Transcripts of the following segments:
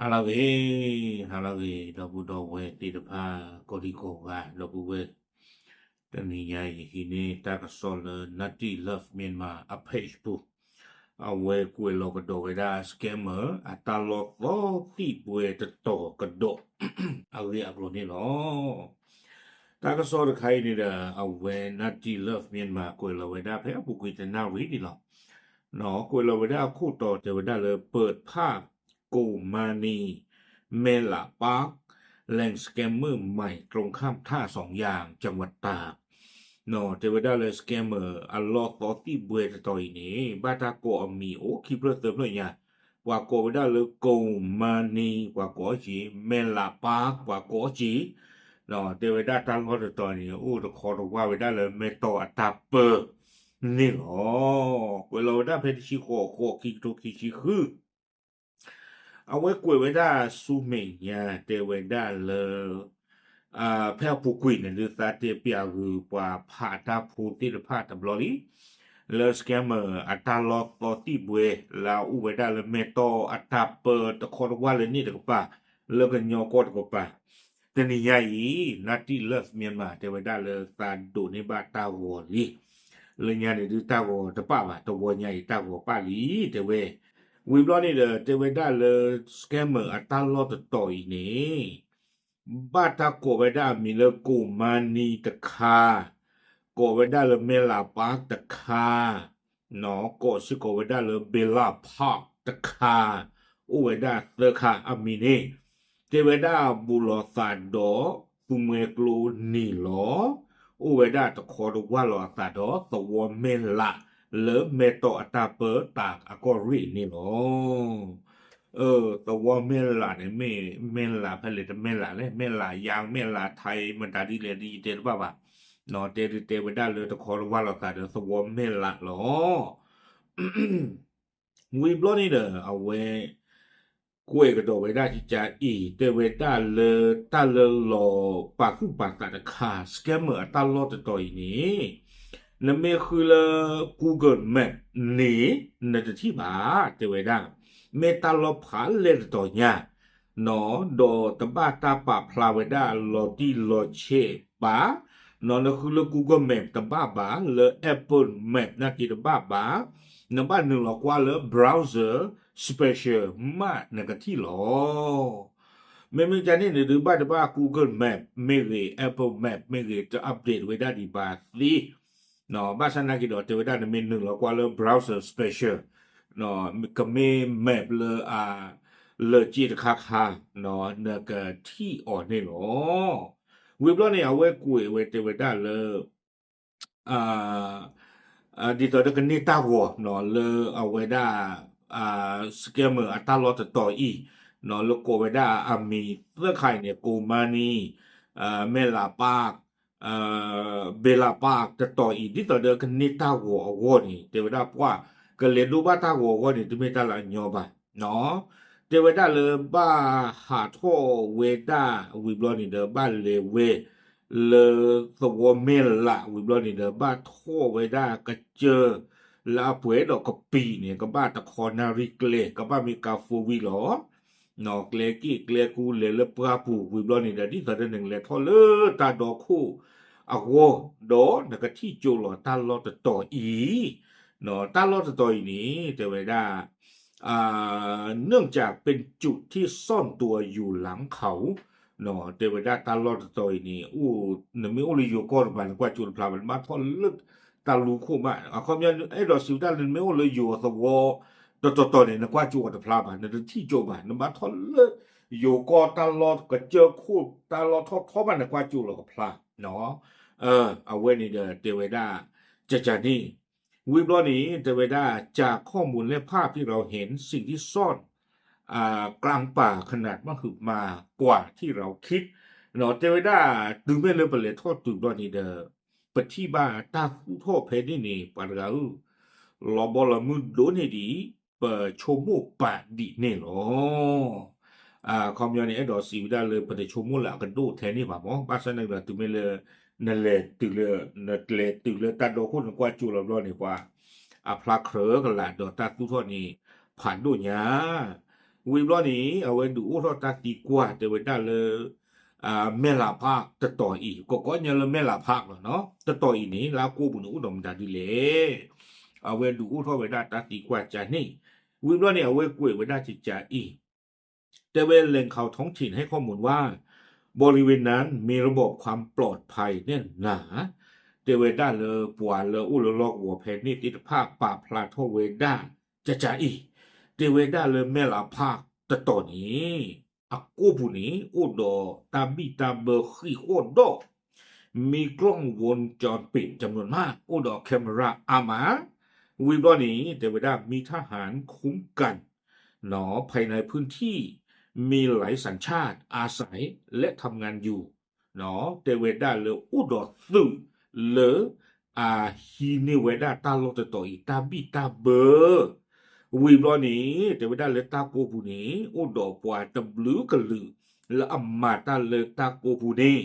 ဟါလၢအဂ့ၤ, ဟါလၢအဂ့ၤ ဒီပုၢ်ဒီဝဲၢ်သ့ၣ်တဖၣ် ကိးဒံကိးဂၤ ဒီပုၢ်ဝဲၢ်, တနံၤညါအံၤ ဟံးန့ၢ်တၢ်ကစီၣ်လၢ Nutty Love Myanmar အ page ပူၤ, အဝဲကွဲးလီၤကဒီးဝဲဒၣ် scammer အတၢ်လီၢ်သီသံၣ်ဘှဲတတီၤကဒီး အဂ့ၢ်အကျိၤန့ၣ်လီၤ. တၢ်ကစီၣ်တခါအံၤန့ၣ်ဒီး အဝဲ Nutty Love Myanmar ကွဲးလီၤဝဲဒၣ်ဖဲအပူၤကွံာ်တနၣ်ရံၣ်န့ၣ်လီၤ. ကွဲးလီၤဝဲဒၣ်အခိၣ်တီတဲဝဲဒၣ်လၢ เปิดภาพ โกมานี แม่หละปาร์ค แหล่งสแกมเมอร์ใหม่ตรงข้ามท่าสองยาง จังหวัดตาก တဲဝဲဒၣ်လၢ scammer အလီၢ်သီသံၣ်ဘှဲတတီၤအံၤန့ၣ် ဘၣ်တၢ်ကိးအမံၤအိၣ်ခံဖျၢၣ်သၢဖျၢၣ်ညါ, ပှၤကိးဝဲဒၣ်လၢ ကိၣ်မါနံ, ပှၤကိးအီၤက့ၤ မဲၢ်လးပၢ်, ပှၤကိးအီၤက့ၤ, တဲဝဲဒၣ်တၢ်လီၢ်တတီၤန့ၣ် အိၣ်တခီတဝၢ်ဝဲဒၣ်လၢမဲၢ်တီအတၢ်ပၢန့ၣ်လီၤ. ကွဲးလီၤဝဲဒၣ်ဖဲတဆံဃိး ဃိး ခံကထိခံဆံဃု အဝဲကွဲးဝဲဒၣ်ဆူမဲာ်ညါ တဲဝဲဒၣ်လၢ ဖဲအပူၤကွံာ်န့ၣ် ဒုးသးတဲပျးဂုာ်ပှၤဖးတၢ်ဖိသ့ၣ်တဖၣ်တဘျီလံ, လၢ scammer အတၢ်လီၢ်သီသံၣ်ဘှဲ လၢအအိၣ်ဝဲဒၣ်လၢမဲၢ်တီအတၢ်ပၢတခီတဝၢ်လၢန့ၣ်တကပၤ, လၢကညီကီၢ်တကပၤ, တနံၤညါအံၤ Nutty Love Myanmar တဲဝဲဒၣ်လၢသးဒိးန့ၢ်ဘၣ်တၢ်ဂီၤလံ. လၢညါန့ၣ်ဒုးတၢ်ဂီၤတပၣ်ဘၣ်, တဝီညါအံၤတၢ်ဂီၤပၣ်လံ တဲဝဲ. ဝံၤဘျီန့ၣ်ဒီး တဲဝဲဒၣ်လၢ scammer အတၢ်လီၢ်တတီၤအံၤန့ၣ် ဘၣ်တၢ်ကိးဝဲဒၣ်အမံၤလၢ ကိၣ်မါနံတခါ, ကိးဝဲဒၣ်လၢ မဲၢ်လးပၢ်တခါ, ကိးစ့ၢ်ကီးဝဲဒၣ်လၢ ဘဲလးပၢ်တခါ, အိၣ်ဝဲဒၣ်သၢခါအမံၤန့ၣ်, တဲဝဲဒၣ်ဘူးလီၤသးဒီး သူမှဲကျိနံၤလီၤ. အိၣ်ဝဲဒၣ်တခီတဝၢ်လီၤအသးဒီး သဝီမဲၢ်လး လၢမဲၢ်တီအတၢ်ပၢတၢ်အကီၢ်ရ့ၣ်န့ၣ်လီၤ. သဝီမဲၢ်လးန့ၣ် မ့ၢ်မဲၢ်လးဖဲလဲၣ်တမဲၢ်လးလဲၣ်, မဲၢ်လးယါ မဲၢ်လးထါ မတၤဒ်လဲၣ်ဒ်ယတဲတဘၣ်ဘၣ်, တဲဒုးတဲဝဲဒၣ်လၢတခီတဝၢ်လီၤသးဒီးသဝီမဲၢ်လးလီၤ. ဝံၤဘျီန့ၣ်ဒီး အဝဲ ကွဲးကဒီးဝဲဒၣ်ကကါအံၤ တဲဝဲဒၣ်လၢတၢ်လၢလီၤပာ်သူၣ်ပာ်သးတခါ scammer အတၢ်လီၢ်တတီၤအံၤန့ၣ်, နမ့ၢ်ဃုလၢ Google Map န့ၣ် နတထံၣ်ဘၣ် တဲဝဲဒၣ်, မ့ၢ်တၢ်လီၢ်ဖးလဲၢ်တတီၤညါ ဒီးတဘၣ်တၢ်ပာ်ဖျါဝဲဒၣ်လီၤတံၢ်လီၤဆဲးဘၣ်, နဃုလၢ Google Map တဘၣ်ဘၣ်, လၢ Apple Map နာ်က့တဘၣ်ဘၣ်, နဘၣ်နုာ်လီၤကွၢ်လၢ browser special မးနကထံၣ်လီၤ. မ့မ့ၢ်ကန့ၣ်န့ၣ်ဒုးဘၣ်တဘၣ် Google Map မ့ၢ်ဂ့ၤ Apple Map မ့ၢ်ဂ့ၤ တ update ဝဲဒၣ်ဒံးဘၣ်သ့, ဘၣ်ဆၣ်နာ်က့ဒီးတဲဝဲဒၣ်နမ့ၢ်နုာ်လီၤကွၢ်လၢ browser special ကမ့ၢ် map လၢအ လၢက့တခါခါ နကထံၣ်အီၤန့ၣ်လီၤ. ဝံၤဘျီန့ၣ် အဝဲကွဲးဝဲတဲဝဲဒၣ်လၢ ဒ်သိးဒီးကန့ၢ်တၢ်ဂီၤ လၢအဝဲဒၣ် scammer အတၢ်လီၢ်တတီၤအံၤ လၢကိးဝဲဒၣ်အမံၤသၢခါအံၤန့ၣ် ကိၣ်မါနံ, မဲၢ်လးပၢ်, ဘဲလးပၢ်တတီၤအံၤ ဒ်သိးဒီးကန့ၢ်တၢ်ဂီၤအဂီၢ်န့ၣ် တဲဝဲဒၣ်ပှၤကလဲၤဒိးဘၣ်တၢ်ဂီၤအဂီၢ်န့ၣ် တမ့ၢ်တၢ်လၢအညီဘၣ်. တဲဝဲဒၣ်လၢဘၣ်ဟးထီၣ်ဝဲဒၣ်ဝံၤဘျီန့ၣ်ဒီး ဘၣ်လဲၤဝဲ လၢသဝီမဲၢ်လးဝံၤဘျီန့ၣ်ဒီး ဘၣ်ထီၣ်ဝဲဒၣ်ကစၢၢ် လၢအပှဲၤဒီးကပံာ်န့ၣ် ကဘၣ်တခီနၣ်ရံၣ်ကျဲ ကဘၣ်မ့ၢ်ကါ four wheel လီၤ. ကျဲက့ၣ်ကျဲကူလဲၤလၢပှၢ်ပူၤဝံၤဘျီန့ၣ်ဒီး ဒ်သိးဒီးနကလဲၤထီၣ်လၢတၢ်ဒီခိၣ်အဂီၢ် ဒီးနကထံၣ်ကၠိလီၤတၢ်လီၢ်တတီၤအံၤ, တၢ်လီၢ်တတီၤအံၤန့ၣ် တဲဝဲဒၣ် เนื่องจากเป็นจุดที่ซ่อนตัวอยู่หลังเขา တဲဝဲဒၣ်တၢ်လီၢ်တတီၤအံၤန့ၣ် နမ့ၢ်အိၣ်လၢယိၤကီၢ်တကပၤ နကွၢ်ကၠိတဖျါဘၣ် နဘၣ်ထီၣ်လၢတၢ်လူခိၣ်မး အခီပညီ အဲၣ်ဒိးစံးဝဲဒၣ်လၢ နမ့ၢ်အိၣ်လၢယိၤအသဝီတတီၤတီၤန့ၣ် နကွၢ်ကၠိအီၤတဖျါဘၣ် နတထံၣ်ကၠိဘၣ် နဘၣ်ထီၣ်လၢယိၤကီၢ်တၢ်လီၢ်ကစၢၢ်ခိၣ် တၢ်လီၢ်ထီၣ်ထီမး နကွၢ်ကၠိလီၤကဖျါ အဝဲန့ၣ်ဒီးတဲဝဲဒၣ် ကကန့ၣ် ဝံၤဘျီန့ၣ် တဲဝဲဒၣ် จากข้อมูลและภาพที่เราเห็น สิ่งที่ซ่อนกลางป่าขนาดมหึมา กว่าที่เราคิด တဲဝဲဒၣ် တုၤမ့ၢ်လၢပလဲၤထီၣ်တုၤဘျီန့ၣ်ဒီး ပထံၣ်ဘၣ်တၢ်သူၣ်ထီၣ်ဖဲန့ၣ်န့ၣ် ပှၤတဂၤဧၢ လီၤဘီလီၤမုၢ်ဒိၣ်န့ၢ်ဒံး ပဆိကမိၣ်ပာ်ဒံးန့ၣ်လီၤ. အခီပညီန့ၣ် အဲၣ်ဒိးစံးဝဲဒၣ်လၢ ပတဆိကမိၣ်လၢအကဒိၣ်ထဲန့ၣ်ဘၣ်မး ဘၣ်ဆၣ်န့ၣ်ဒီး တုၤမ့ၢ်လၢ နလဲၤတုၤလၢ နလဲၤတုၤလၢတၢ်ဒီခိၣ် နကွၢ်ကၠိလီၤဘျီန့ၣ် ပှၤအဖျါကြၢးကလာ်ဒီးတၢ်သူၣ်ထီၣ်န့ၣ် ဖးဒိၣ်ညါ ဝံၤဘျီန့ၣ် အဝဲဒုးအိၣ်ထီၣ်တၢ်သံကွၢ်တဲဝဲဒၣ်လၢ မဲၢ်လးဖးတတီၤအံၤ ကီးကီးညါလၢမဲၢ်လးဖးလီၤနီၤ တတီၤအံၤန့ၣ် လၢအကိာ်ပူၤန့ၣ်အိၣ်ဒီးမတၤဒ်လဲၣ်. အဝဲဒုးအိၣ်ထီၣ်ဝဲဒၣ်တၢ်သံကွၢ်ကန့ၣ် ဝံၤဘျီန့ၣ် အဝဲကွဲးဝဲဒၣ်ကကအံၤ တဲဝဲ แหล่งข่าวท้องถิ่นให้ข้อมูลว่า บริเวณนั้นมีระบบความปลอดภัยแน่นหนา တဲဝဲဒၣ်လၢပှၤလၢအိၣ်လၢလီၢ်ကဝီၤဖဲန့ၣ်သ့ၣ်တဖၣ်ပာ်ဖျါထီၣ်ဝဲဒၣ် ကကအံၤ တဲဝဲဒၣ်လၢမဲၢ်လးဖးတတီၤန့ၣ် အကိာ်ပူၤန့ၣ် အိၣ်ဒီးတၢ်ဘံၣ်တၢ်ဘၢဃံးဃီၣ်ဒီး มีกล้องวงจรปิดจำนวนมาก အိၣ်ဒီး camera အါမး ဝံၤဘျီန့ၣ် တဲဝဲဒၣ် มีทหารคุ้มกัน ภายในพื้นที่ มีหลายสัญชาติอาศัยและทำงานอยู่ တဲဝဲဒၣ်လၢအိၣ်ဒီးသုးလၢ အဟံးန့ၢ်ဝဲဒၣ်တၢ်လီၢ်တတီၤအံၤ တၢ်ဘံၣ်တၢ်ဘၢ ဝံၤဘျီန့ၣ် တဲဝဲဒၣ်လၢတၢ်ကိာ်ပူၤန့ၣ် အိၣ်ဒီးပှၤတဘျုးကလုာ် လၢအမၤတၢ်လၢတၢ်ကိာ်ပူၤန့ၣ်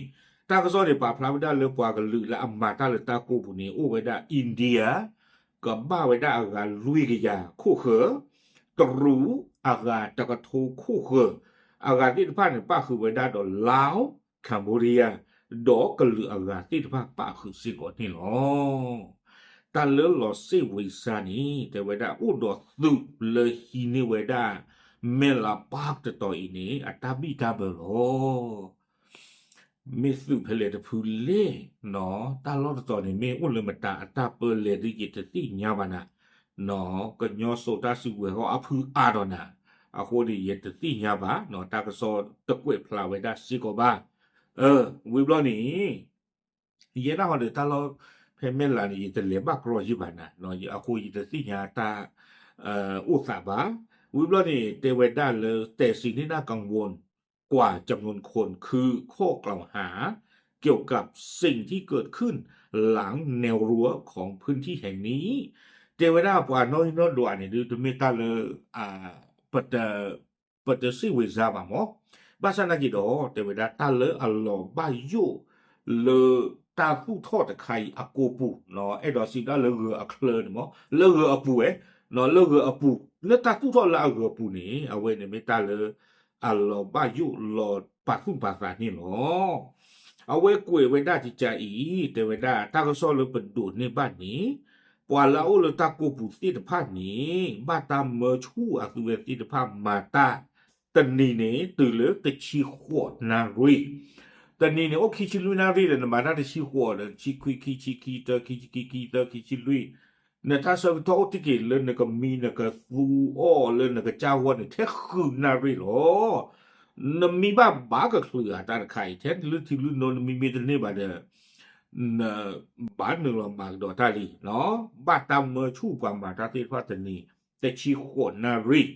တၢ်ကစီၣ်န့ၣ် ပာ်ဖျါဝဲဒၣ်လၢပှၤကလုာ်လၢအမၤတၢ်လၢတၢ်ကိာ်ပူၤန့ၣ် အိၣ်ဝဲဒၣ် India ကဘၣ်ဝဲဒၣ်အဂၤလွံၢ်ကယၤခိၣ်ဃၢၤ, တရူးအဂၤတကထိခိၣ်ဃၢၤ, အဂၤသ့ၣ်တဖၣ်န့ၣ် ပၣ်ဃုာ်ဝဲဒၣ်ဒီး Laos, Cambodia ဒီးကလုာ်အဂၤသ့ၣ်တဖၣ်ပၣ်ဃုာ်စ့ၢ်ကီးန့ၣ်လီၤ. တၢ်လၢလီၤစ့ၣ်ဝံၤစါန့ၣ် တဲဝဲဒၣ်အိၣ်ဒီးသုးလၢဟံးန့ၢ်ဝဲဒၣ် မဲၢ်လးဖးတတီၤအံၤန့ၣ် အတၢ်ဘံၣ်တၢ်ဘၢလီၤ. မ့ၢ်သုးဖဲလဲၣ်တဖုလဲၣ်, တၢ်လီၢ်တတီၤန့ၣ် မ့ၢ်အိၣ်လၢမတၤအတၢ်ပၢလဲၣ်ဒ်ယတသ့ၣ်ညါဘၣ်နၤ, ကညီစိၤတၢ်စုကဝဲၤဟီအဖုအါဒီးနၤ, အဃိန့ၣ် ယတသ့ၣ်ညါဘၣ်, တၢ်ကစီၣ်တကွဲးဖျါဝဲဒၣ်စ့ၢ်ကီးဘၣ်. ဝံၤဘျီန့ၣ် ယဲဒၣ်ဟီဒီးတၢ်လီၢ်ဖဲမဲၢ်လးန့ၣ် ယတလဲၤဘၣ်ကြီယံာ်ဘၣ်နၤ, အဃိယတသ့ၣ်ညါတၢ် အိၣ်သးဘၣ်. ဝံၤဘျီန့ၣ် တဲဝဲဒၣ်လၢ แต่สิ่งที่น่ากังวลกว่าจำนวนคนคือข้อกล่าวหาเกี่ยวกับสิ่งที่เกิดขึ้นหลังแนวรั้วของพื้นที่แห่งนี้ တဲဝဲဒၣ်ပှၤနီၣ်ဂံၢ်နီၣ်ဒွးန့ၣ် ဒုးတမ့ၢ်တၢ်လၢ ပတစ့ၣ်ဝံၤစါဘၣ်မး, ဘၣ်ဆၣ်နာ်က့ၤဒီး တဲဝဲဒၣ်တၢ်လၢအလီၤဘၣ်ယိၣ်လၢတၢ်သူၣ်ထီၣ်တခါအံၤအကိာ်ပူၤ, အဲၣ်ဒိးစံးဒၣ်လၢဂၢၤအချၢန့ၣ်မး, လၢဂၢၤအပူၤဝဲ, လၢဂၢၤအပူၤ, လၢတၢ်သူၣ်ထီၣ်လၢအဂၢၤအပူၤန့ၣ် အဝဲန့ၣ်မ့ၢ်တၢ်လၢ အလီၤဘၣ်ယိၣ်လီၤပာ်သူၣ်ပာ်သးန့ၣ်လီၤ. အဝဲကွဲးဝဲဒၣ်ကကအံၤ တဲဝဲဒၣ်တၢ်ကစီၣ်လၢပဒိးန့ၢ်ဘၣ်န့ၣ် ပှၤလၢအအိၣ်လၢတၢ်ကိာ်ပူၤသ့ၣ်တဖၣ်န့ၣ် ဘၣ်တၢ်မၢဆူၣ်အသုဝဲသ့ၣ်တဖၣ်မၤတၢ် တနံၤန့ၣ်တုၤလၢတဆံဃိးနၣ်ရံၣ်, တနံၤန့ၣ်အိၣ်ခံဆံလွံၢ်နၣ်ရံၣ်ဒီး နမၤတၢ်တဆံဃိးဒီး ဆံခွံ ခံဆံ ခံဆံတၢ ခံဆံခံ ခံဆံလွံၢ်, နတၢ်ဆၢကတီၢ်အိၣ်တ့ၢ်က့ၤလၢနကမံနကသူအီၣ်လၢနကစၢ်ဂီၢ်န့ၣ် ထဲဃုနၣ်ရံၣ်လီၤ. နမံဘၣ်ဘၣ်ကချုးဧါတၢ်တခါအံၤ ထဲလုၢ်ထံလုၢ်နိ နမံမ့ၢ်တန့ၢ်ဘၣ်ဒီး နဘၣ်နုာ်လီၤမၤကဒီးတၢ်လံ, ဘၣ်တၢ်မၢဆူၣ်ပှၤမၤတၢ်သ့ၣ်တဖၣ်တနံၤ တဆံဃိးနၣ်ရံၣ်,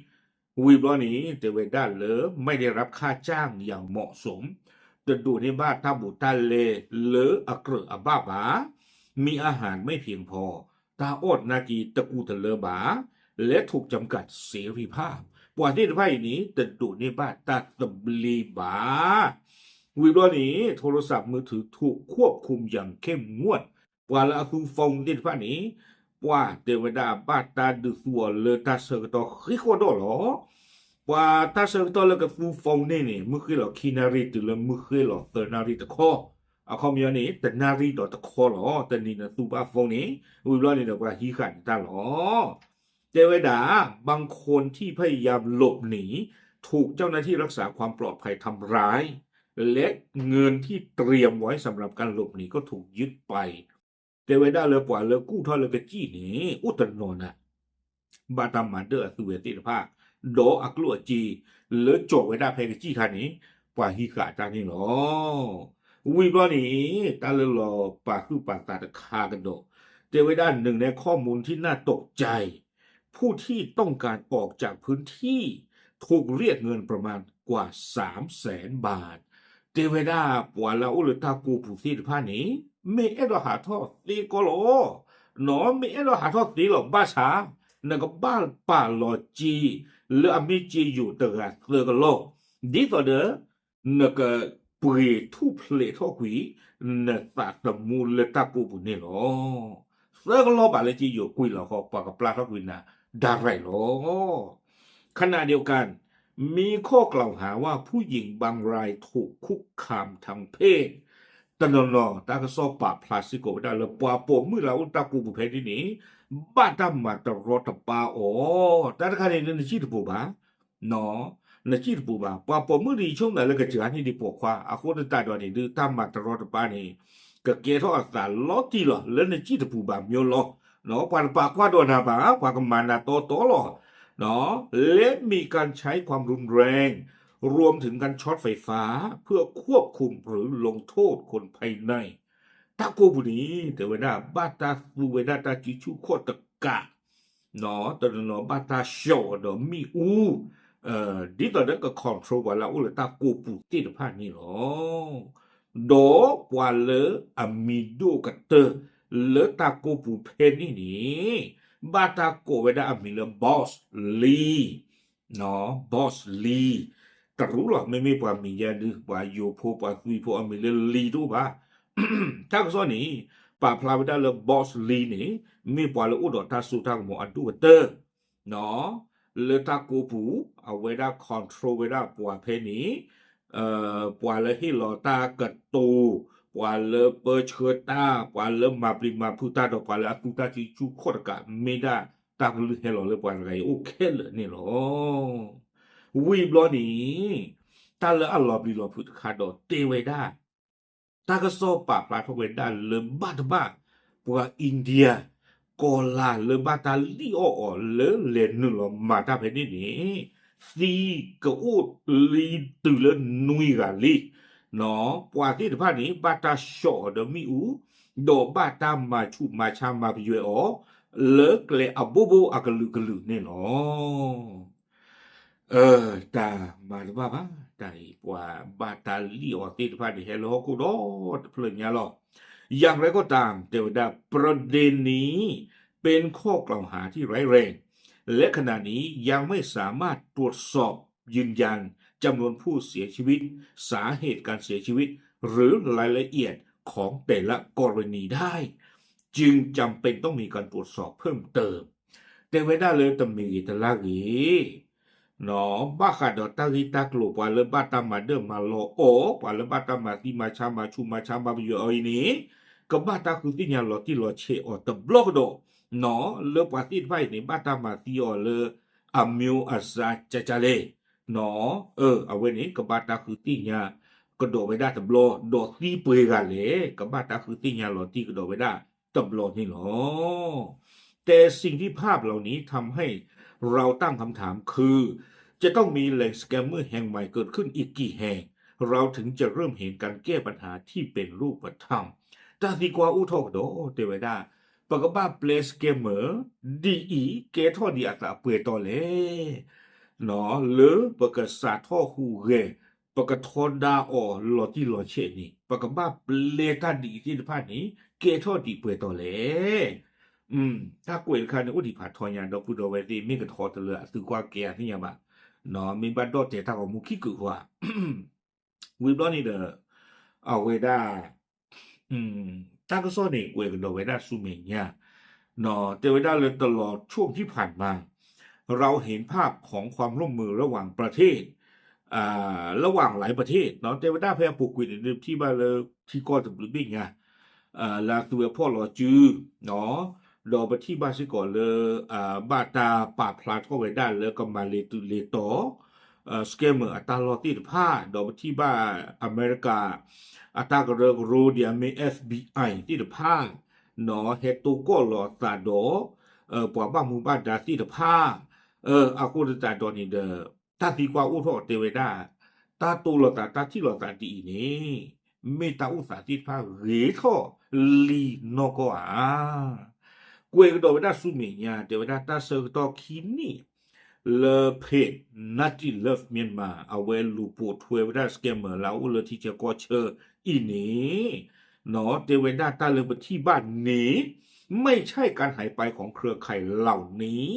ဝံၤဘျီန့ၣ် တဲဝဲဒၣ်လၢ ไม่ได้รับค่าจ้างอย่างเหมาะสม တဒိးန့ၢ်ဘၣ်တၢ်ဘူးတၢ်လဲလၢအကြၢးအဘၣ်ဘၣ်, มีอาหารไม่เพียงพอ တၢ်အီၣ်နာ်က့ၤတကူးတလၢဘၣ်, และถูกจำกัดเสรีภาพ ပှၤသ့ၣ်တဖၣ်အံၤန့ၣ် တဒိးန့ၢ်ဘၣ်တၢ်သဘျ့ဘၣ်. ဝံၤဘျီန့ၣ် โทรศัพท์มือถือถูกควบคุมอย่างเข้มงวด ပှၤလၢအသူ phone သ့ၣ်တဖၣ်န့ၣ် ပှၤတဲဝဲဒၣ်ဘၣ်တၢ်ဒုးသူအီၤလၢတၢ်ဆၢကတီၢ်ဃံးဃီၣ်ဒီၣ်လီၤ. ပှၤတၢ်ဆၢကတီၢ်လၢကသူ phone န့ၣ်န့ၣ် မုၢ်ဃ့ၢ်လီၤခံနၣ်ရံၣ် တုၤလၢမုၢ်ဃ့ၢ်လီၤသၢနၣ်ရံၣ်တခီ, အခီပညီန့ၣ် တနၣ်ရံၣ်ဒီးတခီလီၤ. တနံၤန့ၣ်သူဘၣ် phone န့ၣ် ဝံၤဘျီန့ၣ်ဒီးပှၤဟံးဃာ်န့ၢ်တၢ်လီၤ. တဲဝဲဒၣ် บางคนที่พยายามหลบหนีถูกเจ้าหน้าที่รักษาความปลอดภัยทำร้าย และเงินที่เตรียมไว้สำหรับการหลบหนีก็ถูกยึดไป တဲဝဲဒၣ်လၢပှၤလၢကူၣ်ထီၣ်လၢကစံၣ်န့ၣ် အိၣ်တနီၤနၤ ဘၣ်တၢ်မၤဒၢၣ်အသုဝဲသ့ၣ်တဖၣ် ဒီးအကျိၣ်အစ့ လၢကၠီၤဝဲဒၣ်ဖဲကစံၣ်ခါန့ၣ် ပှၤဟံးဃာ်တၢ်န့ၣ်လီၤ. ဝံၤဘျီန့ၣ် တၢ်လၢလီၤပာ်သူၣ်ပာ်သးတခါကဒီး တဲဝဲဒၣ် หนึ่งในข้อมูลที่น่าตกใจ ผู้ที่ต้องการออกจากพื้นที่ถูกเรียกเงินประมาณกว่าสามแสนบาท တဲဝဲဒၣ်ပှၤလၢအအိၣ်လၢတၢ်ကိာ်ပူၤသ့ၣ်တဖၣ်န့ၣ် မ့ၢ်အဲၣ်ဒိးဟးထီၣ်သ့ကီၢ်လီၤ, မ့ၢ်အဲၣ်ဒိးဟးထီၣ်သ့လီၤဘၣ်ဆၣ် နကဘၣ်ပာ်လီၤစ့ လၢအမ့ၢ်စ့ယိၤတဂၤသၢကလီၢ်, ဒ်သိးဒီး နကပှ့ၤထူၣ်ဖျဲးထီၣ်ကွံာ် နသးသမူလၢတၢ်ကိာ်ပူၤန့ၣ်လီၤ. သၢကလီၢ်ဘၣ်လၢစ့ယိၤကွံာ်လီၤဃီ ပှၤကပျၢ်ထီၣ်ကွံာ်နၤ direct လီၤ. ခနၣ်ဒံးကၣ် มีข้อกล่าวหาว่าผู้หญิงบางรายถูกคุกคามทางเพศ တနီၤနီၤ တၢ်ကစီၣ်ပာ်ဖျါစ့ၢ်ကီးဝဲဒၣ်လၢ ပှၤပိာ်မုၣ်လၢအအိၣ်တၢ်ကိးပူၤဖဲန့ၣ်န့ၣ် ဘၣ်တၢ်မၤတရီတပါအီၤ, တၢ်တခါန့ၣ်ဒုး နစံၣ်တပူၤဘၣ်, နစံၣ်တပူၤဘၣ်, ပှၤပိာ်မုၣ်ဒုး ယဆိကမိၣ်လၢကစှၤန့ၢ်ဒံးပိာ်ခွါ, အဃိသတးဒီးန့ၣ်ဒုး တၢ်မၤတရီတပါန့ၣ် ကကဲထီၣ်အသးလီၤတံၢ်လီၤ လၢနစံၣ်တပူၤဘၣ် မျိုးလော, ပှၤတပာ်ကွၢ်ဒီးနၤဘၣ်, ပှၤကမၤနၤတီတီလီၤ. และมีการใช้ความรุนแรง รวมถึงการช็อตไฟฟ้า เพื่อควบคุมหรือลงโทษคนภายใน တၢ်ကိးပူၤန့ၣ် တဲဝဲဒၣ် ဘၣ်တၢ်သူဝဲဒၣ်တၢ်စုဆူၣ်ခီၣ်တကး, တနီၤနီၤ ဘၣ်တၢ်ဆှီၣ်အီၤဒီးမ့ၣ်အူ, ဒ်သိးဒီးက control ပှၤလၢအအိၣ်လၢတၢ်ကိးပူၤသ့ၣ်တဖၣ်န့ၣ်လီၤ. ဒီးပှၤလၢအမံၤဒိၣ်ကတၢၢ်လၢတၢ်ကိးပူၤဖဲန့ၣ်န့ၣ် ဘၣ်တၢ်ကိးဝဲဒၣ်အမံၤလၢ Boss Lee, Boss Lee တရူးလီၤ, မ့မ့ၢ်ပှၤမံၤယါဒုး ပှၤယိၤဖိ ပှၤသွံၣ်ဖိအမံၤလၢ Lee တအိၣ်ဘၣ်. တၢ်ကစီၣ်န့ၣ် ပာ်ဖျါဝဲဒၣ်လၢ Boss Lee န့ၣ် မ့ၢ်ပှၤလၢအိၣ်ဒီးတၢ်စိတၢ်ကမီၤအဒိၣ်ကတၢၢ် လၢတၢ်ကိးပူၤ, အဝဲဒၣ် control ဝဲဒၣ်ပှၤဖဲန့ၣ်, ပှၤလၢဟ့ၣ်လီၤတၢ်ကတိၤ, ပှၤလၢပၢဆှၢတၢ်, ပှၤလၢမၤပျံၤမၤဖုးတၢ်ဒီး ပှၤလၢအသူတၢ်စုဆူၣ်ခီၣ်တကး မ့ၢ်ဒၣ်တၢ်ကလုၢ်ဟဲလီၤလၢပှၤတဂၤအံၤအိၣ်ခဲလၢာ်န့ၣ်လီၤ. ဝံၤဘျီန့ၣ် တၢ်လၢအလီၤပျံၤလီၤဖုးတခါဒီးတဲဝဲဒၣ် တၢ်ကစီၣ်ပာ်ဖျါထီၣ်ဝဲဒၣ်လၢဘၣ်တဘၣ် ပှၤ India ကီၤလၤလၢဘၣ်တၢ်လံၣ်အီၣ်အီၤလၢလဲၤနုာ်လီၤမၤတၢ်ဖဲန့ၣ်န့ၣ် သံကအိၣ်လံတုၤလၢနွံဂၤလံ. ပှၤသ့ၣ်တဖၣ်န့ၣ် ဘၣ်တၢ်ဆှီၣ်အီၤဒီးမ့ၣ်အူ, ဒီးဘၣ်တၢ်မၤဆူးမၤဆါမၤပယွဲအီၤ လၢကျဲအဘိဘိအကလုာ်ကလုာ်န့ၣ်လီၤ. တၢ်မၤတဘၣ်ဘၣ်, တၢ်အံၤ ပှၤဘၣ်တၢ်လံၣ်အီၤသ့ၣ်တဖၣ်န့ၣ် ဟဲလၢဟီၣ်ခိၣ်ဒီတဖျၢၣ်ညါလီၤ. ယၤရဲၣ်ကီၢ်တၢ် တဲဝဲဒၣ် ประเด็นนี้เป็นข้อกล่าวหาที่ร้ายแรง และขณะนี้ยังไม่สามารถตรวจสอบยืนยันจำนวนผู้เสียชีวิต สาเหตุการเสียชีวิต หรือรายละเอียดของแต่ละกรณีได้ จึงจำเป็นต้องมีการตรวจสอบเพิ่มเติม တဲဝဲဒၣ်လၢတမံၤဂ့ၤတလါဂ့ၤ ဘၣ်ဃးဒီးတၢ်ဂ့ၢ်တၢ်ကျိၤ ပှၤလၢဘၣ်တၢ်မၤဒၢၣ်မၤလီၤအီၤ, ပှၤလၢဘၣ်တၢ်မၤသံမၤဆါမၤဆူးမၤဆါမၤပယွဲအီၤအံၤန့ၣ် ကဘၣ်တၢ်ဃုသ့ၣ်ညါလီၤတံၢ်လီၤဆဲးအီၤတဘျီကဒီး, လၢပှၤသ့ၣ်တဖၣ်အံၤန့ၣ် ဘၣ်တၢ်မၤသံအီၤလၢ အမျိုးအစား ကကလဲၣ်, အဝဲန့ၣ် ကဘၣ်တၢ်ဃုသ့ၣ်ညါကဒီးဝဲဒၣ်တဘျီ, ဒီးသံပှဲၤဂၤလဲၣ် ကဘၣ်တၢ်ဃုသ့ၣ်ညါလီၤတံၢ်ကဒီးဝဲဒၣ်တဘျီန့ၣ်လီၤ. แต่สิ่งที่ภาพเหล่านี้ทำให้เราตั้งคำถามคือ จะต้องมีแหล่งสแกมเมอร์แห่งใหม่เกิดขึ้นอีกกี่แห่ง เราถึงจะเริ่มเห็นการแก้ปัญหาที่เป็นรูปธรรม တၢ်သံကွၢ်အိၣ်ထီၣ်ကဒီး တဲဝဲဒၣ် ပကဘၣ်ပျဲ scammer ဒ်အံၤ ကဲထီၣ်ဒံးအသးပှဲၤတီလဲၣ်, လၢပကစးထီၣ်ဟူးဂဲၤ ပကထီဒါအီၤလီၤတံၢ်လီၤဆဲးန့ၣ် ပကဘၣ်ပျဲတၢ်ဒ်အံၤသ့ၣ်တဖၣ်န့ၣ် ကဲထီၣ်ဒံးပှဲၤတီလဲၣ်. တၢ်ကွဲးတခါန့ၣ် အိၣ်ဒံးဖးထီညါ ဒီပုၢ်ဒီဝဲၢ်သ့ၣ် မ့ၢ်ကထီတလၢအသုကွၢ်ကဲအသ့ၣ်ညါဘၣ်, မ့ၢ်ဘၣ်ဒီၣ်တဲာ်တၢ်ဂီၤမူခံကုာ်ဃီဧါ ဝံၤဘျီန့ၣ်ဒီး အဝဲဒၣ် တၢ်ကစီၣ်န့ၣ် ကွဲးကဒီးဝဲဒၣ်ဆူမဲာ်ညါ, တဲဝဲဒၣ်လၢ ตลอดช่วงที่ผ่านมา เราเห็นภาพของความร่วมมือระหว่างประเทศ ระหว่างหลายประเทศ တဲဝဲဒၣ်ဖဲအပူၤကွံာ်န့ၣ် ပထံၣ်ဘၣ်လၢ ထံကီၢ်တဘျုးဘ့ၣ်ညါ လၢအသုဝဲဖီၣ်လီၤစု ဒီးပထံၣ်ဘၣ်စ့ၢ်ကီးလၢ ဘၣ်တၢ်ပာ်ဖျါထီၣ်ဝဲဒၣ်လၢကမၤလ့ၤတုၤလ့ၤတီၤ scammer အတၢ်လီၢ်သ့ၣ်တဖၣ် ဒီးပထံၣ်ဘၣ်အမဲရကၤ အတၢ်ကရၢကရိ ဒ်အမ့ၢ် FBI သ့ၣ်တဖၣ် ဟဲတိၢ်ကီၢ်လီၤအသးဒီး ပှၤဘၣ်မူဘၣ်ဒါသ့ၣ်တဖၣ် အဃိသတးဒီးန့ၣ်ဒီး တၢ်သံကွၢ်အိၣ်ထီၣ်တဲဝဲဒၣ် တၢ်တိၢ်လိာ်သး တၢ်ထံၣ်လိာ်သးဒ်အံၤန့ၣ် မ့ၢ်တၢ်အိၣ်သးသ့ၣ်တဖၣ်ဂ့ၤထီၣ်လံနီၢ်ကီၢ်ဧါ. ကွဲးကဒီးဝဲဒၣ်ဆူမဲာ်ညါ တဲဝဲဒၣ်တၢ်ဆၢကတီၢ်ခံနံၣ် လၢ page Naughty Love Myanmar အဝဲလူၤပိာ်ထွဲဝဲဒၣ် scammer လၢအအိၣ်လၢထံဆၢကီၢ်ဆၢအံၤန့ၣ် တဲဝဲဒၣ်တၢ်လၢပထံၣ်ဘၣ်န့ၣ် ไม่ใช่การหายไปของเครือข่ายเหล่านี้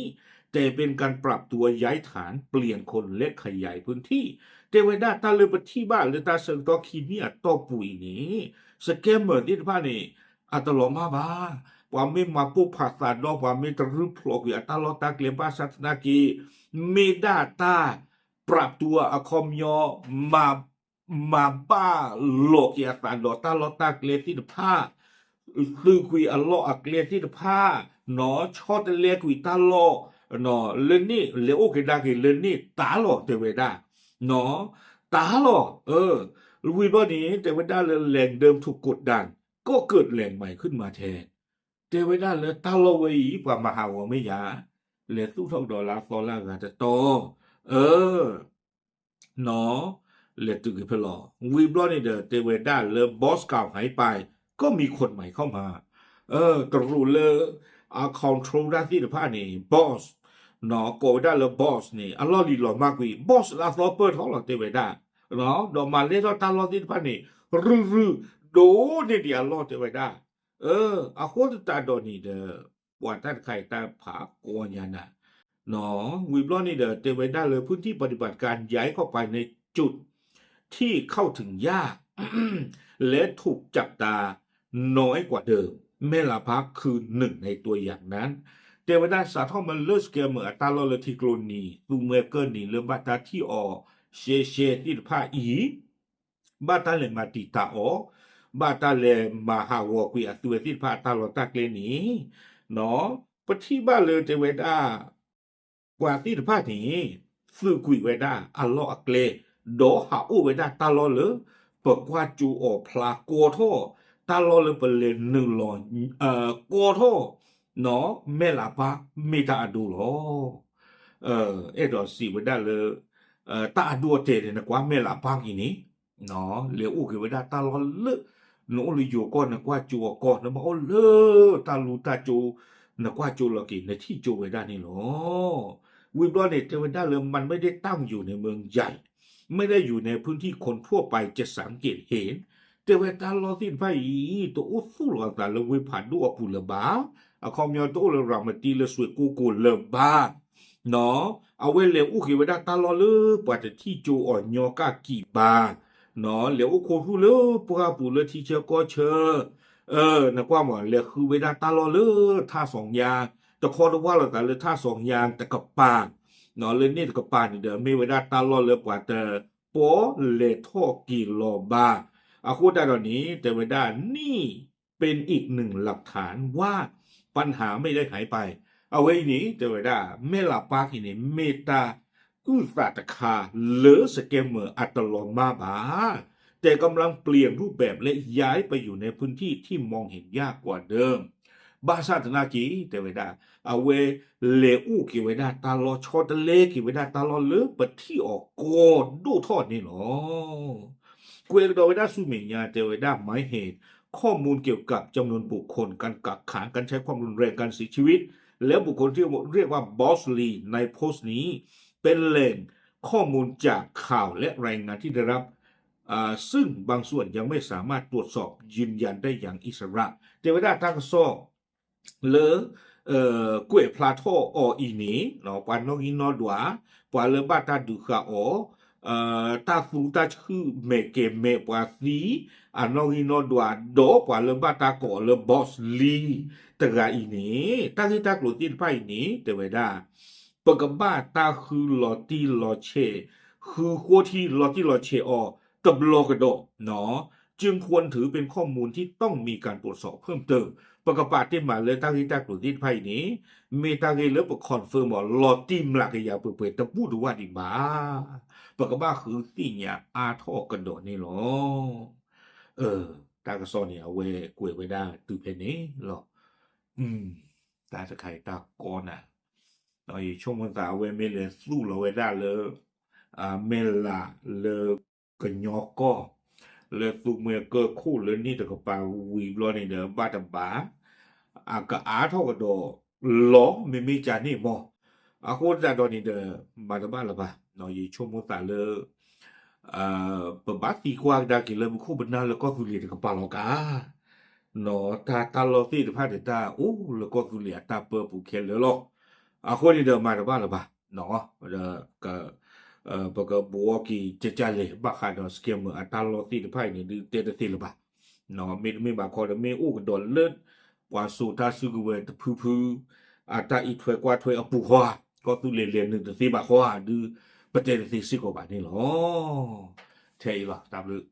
แต่เป็นการปรับตัวย้ายฐาน เปลี่ยนคน และขยายพื้นที่ တဲဝဲဒၣ်တၢ်လၢပထံၣ်ဘၣ်လၢတၢ်ဆၢကတီၢ်ခံနံၣ်အတီၢ်ပူၤအံၤန့ၣ် scammer သ့ၣ်တဖၣ်န့ၣ် အတလီၤမၢ်ဘၣ်. ပှၤမ့ၢ်မၤပိၢ်ဖးသးဒီး ပှၤမ့ၢ်တရုၢ်ဖျိးကွံာ်အတၢ်လီၢ်တၢ်ကျဲဘၣ်ဆၣ်သနာ်က့ မ့ၢ်ဒၣ်တၢ် ပရၢ်ပတူၤအခီပညီ မၤဘၣ်လိာ်က့ၤအသးဒီးတၢ်လီၢ်တၢ်ကျဲသ့ၣ်တဖၣ်, သုးကွံာ်အလီၢ်အကျဲသ့ၣ်တဖၣ်, ဆီတလဲကွံာ်တၢ်လီၢ် လၢန့ၣ် လဲၤအိၣ်ကဒါက့ၤလၢန့ၣ်တၢ်လီၢ် တဲဝဲဒၣ်, တၢ်လီၢ်, ဝံၤဘျီန့ၣ် တဲဝဲဒၣ်လၢ แหล่งเดิมถูกกดดัน ก็เกิดแหล่งใหม่ขึ้นมาแทน တဲဝဲဒၣ်လၢတၢ်လီၢ်ဝဲအံၤ ပှၤမၤဟးဂီၤမ့ၢ်ယၤ, လဲၤသူၣ်ထီၣ်ကဒီးလၢအသီလၢအဂၤတတီၤ, အ နီၤ, လဲၤတုၤက့ၤဖဲလီၤ. ဝံၤဘျီန့ၣ်ဒီး တဲဝဲဒၣ်လၢ boss เก่าหายไป ก็มีคนใหม่เข้ามา, တရူးလၢ အ control တၢ်သ့ၣ်တဖၣ်န့ၣ် boss, နီၤ, ကိးဝဲဒၣ်လၢ boss န့ၣ် အလီၢ်လံၤလီၤမၢ်ကွံာ် boss လၢအသီပၢၢ်ထီၣ်လီၤ တဲဝဲဒၣ်, ဒီးမၤလဲၢ်ထီၣ်တၢ်လီၢ်သ့ၣ်တဖၣ်န့ၣ် ရုၢ်ရုၢ် ဒိၣ်န့ၢ်ဒံးအလီၢ် တဲဝဲဒၣ်, အဃိသတးဒီးန့ၣ်ဒီး ပှၤတၢ်တခါအံၤတၢ်ဖးကီညါနၤ, နီၤ, ဝံၤဘျီန့ၣ်ဒီး တဲဝဲဒၣ်လၢ พื้นที่ปฏิบัติการย้ายเข้าไปในจุดที่เข้าถึงยาก และถูกจับตาน้อยกว่าเดิม แม่ลาปาร์คคือหนึ่งในตัวอย่างนั้น တဲဝဲဒၣ်စးထီၣ်မ့ၢ်လၢ scammer အတၢ်လီၢ်လၢထံကျိနံၤ သူမှဲကၢၢ်နံၤလၢဘၣ်တၢ်ထံၣ်အီၤရှဲရှဲသ့ၣ်တဖၣ်အံၤ ဘၣ်တၢ်လဲၤမၤတံာ်တာ်အီၤ, ဘၣ်တၢ်လဲၤမၤဟးဂီၤကွံာ်အသုဝဲသ့ၣ်တဖၣ်အတၢ်လီၢ်တၢ်ကျဲန့ၣ်, နီၤ, ပထံၣ်ဘၣ်လၢတဲဝဲဒၣ် ပှၤသ့ၣ်တဖၣ်န့ၣ် သုးကွံာ်ဝဲဒၣ်အလီၢ်အကျဲ, ဒီးဟးအိၣ်ဝဲဒၣ်တၢ်လီၢ်လၢ ပကွၢ်ကၠိအီၤဖျါကီထီၣ်, တၢ်လီၢ်လၢပလဲၤနုာ်လီၤ ကီထီၣ်, နီၤ, မဲၢ်လးပၢ်မ့ၢ်တၢ်အဒိလီၤ. အဲၣ်ဒိးစံးဝဲဒၣ်လၢ တၢ်အဒိအတဲာ်န့ၣ် နကွၢ်မဲၢ်လးပၢ်က့ၤန့ၣ် လဲၤအိၣ်က့ၤဝဲဒၣ်တၢ်လီၢ်လၢ နအိၣ်လၢယိၤကီၢ် နကွၢ်ကၠိအကီၢ် နဘၣ်အိၣ်လၢတၢ်လူတၢ်ကၠိ နကွၢ်ကၠိလီၤက့ၤ နထံၣ်ကၠိဝဲဒၣ်န့ၣ်လီၤ. ဝံၤဘျီန့ၣ် တဲဝဲဒၣ်လၢ มันไม่ได้ตั้งอยู่ในเมืองใหญ่ ไม่ได้อยู่ในพื้นที่คนทั่วไปจะสังเกตเห็น တဲဝဲတၢ်လီၢ်သ့ၣ်တဖၣ်အံၤ တအိၣ်သူၣ်လီၤအသးလၢဝ့ၢ်ဖးဒိၣ်အပူၤလၢၤဘၣ်, အခီပညီတအိၣ်လၢရၤမတံလၢစွ့ၣ်ကိၢ်ကိၢ်လၢၤဘၣ်, နီၤ, အဝဲလဲၤအိၣ်က့ၤဝဲဒၣ်တၢ်လီၢ်လၢပှၤတထံၣ်ကၠိအီၤညီကၢ်ကံၢ်ဘၣ်, နီၤ, လဲၤအိၣ်ခိၣ်ဟူၣ်လၢပှၢ်ပူၤလၢထံဆၢကီၢ်ဆၢ, နကွၢ်မး လဲၤဃုဝဲဒၣ်တၢ်လီၢ်လၢထါစီၤညါ, တခီတဝၢ်လိာ်သးလၢထါစီၤညါတကပၤ, နီၤ, လၢန့ၣ်တကပၤန့ၣ်ဒီး မ့ၢ်ဝဲဒၣ်တၢ်လီၢ်လၢပှၤတပီၣ်လဲၤထီၣ်က့ၤလီၤဘၣ်, အဃိသတးဒီးန့ၣ် တဲဝဲဒၣ် นี่เป็นอีกหนึ่งหลักฐานว่า ปัญหาไม่ได้หายไป အဝဲအံၤန့ၣ် တဲဝဲဒၣ် မဲၢ်လးပၢ်က့ၤန့ၣ် မ့ၢ်တၢ်အုၣ်သးတခါလၢ scammer အတလီၤမၢ်ဘၣ်, แต่กำลังเปลี่ยนรูปแบบและย้ายไปอยู่ในพื้นที่ที่มองเห็นยากกว่าเดิม ဘၣ်ဆၣ်သနာ်က့ တဲဝဲဒၣ် အဝဲလဲၤအိၣ်က့ၤဝဲဒၣ်တၢ်လီၢ် ဆီတလဲက့ၤဝဲဒၣ်တၢ်လီၢ်လၢပထံၣ်အီၤကီဒိၣ်ထီၣ်န့ၣ်လီၤ. ကွဲးကဒီးဝဲဒၣ်ဆူမဲာ်ညါ တဲဝဲဒၣ် หมายเหตุ ข้อมูลเกี่ยวกับจำนวนบุคคล การกักขัง การใช้ความรุนแรง การเสียชีวิต และบุคคลที่เรียกว่า Boss Lee ในโพสต์นี้ เป็นแหล่งข้อมูลจากข่าวและรายงานที่ได้รับ อ่า ซึ่งบางส่วนยังไม่สามารถตรวจสอบยืนยันได้อย่างอิสระ တဲဝဲဒၣ်တၢ်ကစီၣ် လၢ ကွဲးဖျါထီၣ်အီၤအံၤန့ၣ် ပှၤနီၣ်ဂံၢ်နီၣ်ဒွး ပှၤလၢဘၣ်တၢ်ဒုးဃာ်အီၤ တၢ်သူတၢ်ဆူၣ်မဲာ်ကဲၤမဲာ်ပှၤသံ အနီၣ်ဂံၢ်နီၣ်ဒွး ဒီးပှၤလၢဘၣ်တၢ်ကိးအီၤလၢ Boss Lee တဂၤအံၤန့ၣ် တၢ်ဂ့ၢ်တၢ်ကျိၤသ့ၣ်တဖၣ်အံၤန့ၣ် တဲဝဲဒၣ် ပကဘၣ်တၢ်ဃုလီၤတံၢ်လီၤဆဲး ဃုဃိထံလီၤတံၢ်လီၤဆဲးအီၤ တဘျီကဒီး จึงควรถือเป็นข้อมูลที่ต้องมีการตรวจสอบเพิ่มเติม ပကပာ်တ့ၢ်မးလၢတၢ်ဂ့ၢ်တၢ်ကျိၤသ့ၣ်တဖၣ်အံၤန့ၣ် မ့ၢ်တၢ်ဂ့ၢ်လၢပ confirm အီၤ လီၤတံၢ်မျးကယၤပှဲၤပှဲၤတဘူၣ်တဝၣ်ဒံးဘၣ် ပကဘၣ်ဃုသ့ၣ်ညါအါထီၣ်ကဒီးန့ၣ်လီၤ. တၢ်ကစီၣ်န့ၣ် အဝဲကွဲးဝဲဒၣ်တုၤဖဲန့ၣ်လီၤ. တၢ်တခါအံၤတၢ်ကီနၤ ယဆိကမိၣ်သးအဝဲမ့ၢ်လဲၤသူၣ်လီၤဝဲဒၣ်လၢ မဲၢ်လးလၢကညီကီၢ် လၢသူမှဲကၢၢ်ခိၣ်လၢန့ၣ်တကပၤဝံၤဘျီန့ၣ်ဒီး ဘၣ်တဘၣ် အကအါထီၣ်ကဒီးလီၤ မ့မ့ၢ်ကန့ၣ်မီၢ် အဃိသတးဒီးန့ၣ်ဒီး မၤတဘၣ်လၢၤဘၣ် ယဆိကမိၣ်သးလၢ ပဘၣ်သံကွၢ်ကဒါက့ၤလၢပခိၣ်ပနၢ်လၢကီၢ်သူလ့ၤတကပၤလီၤကါ တၢ်တၢ်လီၢ်သ့ၣ်တဖၣ်န့ၣ် တၢ်အိၣ်လၢကီၢ်သူလ့ၤအတၢ်ပၢပူၤခဲလၢာ်လီၤ. အဃိန့ၣ်ဒီးမၤတဘၣ်လၢၤဘၣ် ပကဘှီက့ၤကကလဲၣ် ဘၣ်ဃးဒီး scammer အတၢ်လီၢ်သ့ၣ်တဖၣ်အံၤန့ၣ် ဒုးတဲတသ့လၢၤဘၣ်. မ့တမ့ၢ်ဘၣ်ခီဒီး မ့ၢ်အိၣ်ကဒီးလၢ ပှၤစိာ်တၢ်စုကဝဲၤတဖုဖု အတၢ်အံးထွဲကွၢ်ထွဲအပူၤဃီဧါ ကီၢ်သူလ့ၤလဲၤနုာ်တသ့ဘၣ်ဃီဧါ ဒုး ပတဲတသ့စ့ၢ်ကီးဘၣ်န့ၣ်လီၤ. ထဲအံၤလီၤ တၢ်ဘျုး